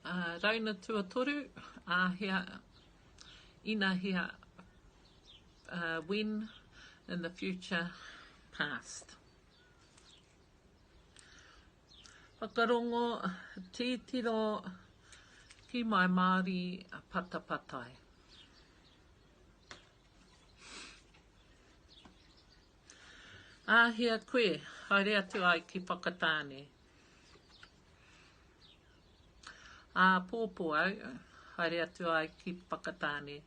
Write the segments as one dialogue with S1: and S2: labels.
S1: Rauna tuatoru, āhea, inahea, when, in the future, past. Whakarongo, tītiro ki my Māori patapatai. Āhea koe haere atu ai ki Whakatāne? Āpōpō au haere atu ai ki Whakatāne.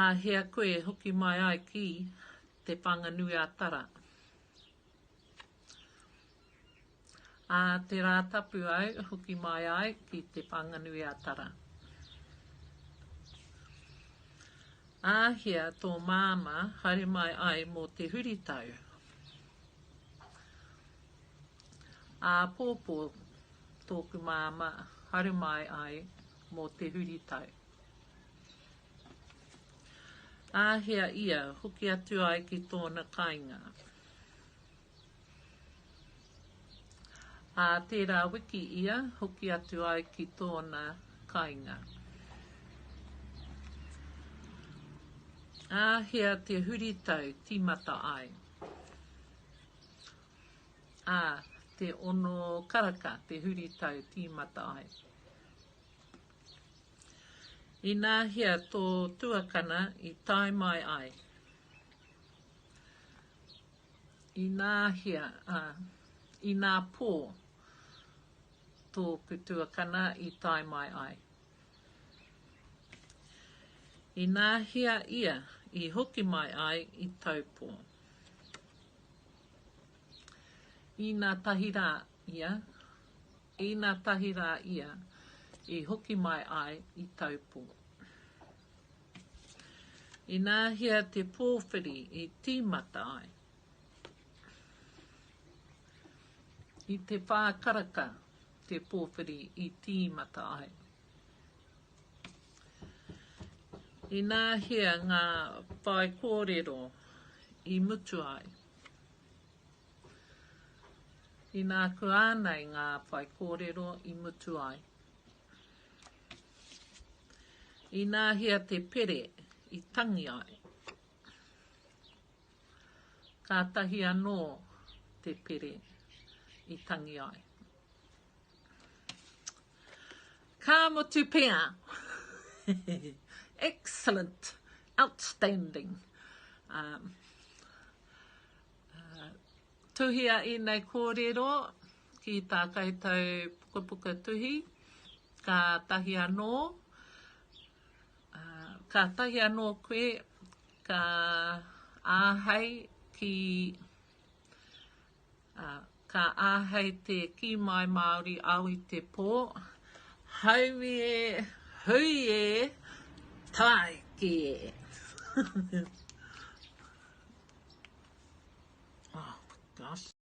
S1: Āhea koe hoki mai ai ki Te Whanganui-a-Tara? Ā te Rātapu au hoki mai ai ki Te Whanganui-a-Tara. Āhea tō māmā haere mai ai mō te huritau? Āpōpō tōku māmā haere mai ai mō te huritau. Āhea ia hoki atu ai ki tōna kāinga? Ā tērā wiki ia hoki atu ai ki tōna kāinga. Āhea te huritau tīmata ai? Ā te ono karaka te huritau tīmata ai. Ināhea tō tuakana i tae mai ai? Ināhea, ā, inā pō tōku tuakana i tae mai ai? Ināhea ia i hoki mai ai i Taupō? Inā tahi rā ia Ina tahi rā ia i hoki mai ai i Taupō. Ināhea te pōwhiri i tīmata ai? I te whā karaka te pōwhiri i tīmata ai. Ināhea ngā whaikōrero i mutu ai? Inā kuānei ngā whaikōrero i mutu ai. Ināhea te pere i tangi ai. Kātahi anō te pere i tangi ai. Ka mutu pea! Excellent! Outstanding! Um, Tuhia ēnei kōrero ki tā koutou pukapuka tuhi, kātahi anō, kātahi anō koe ka āhei ki, ka āhei te kī mai Māori ao i te pō, haumi e, hui e, tāiki e! Oh, gosh.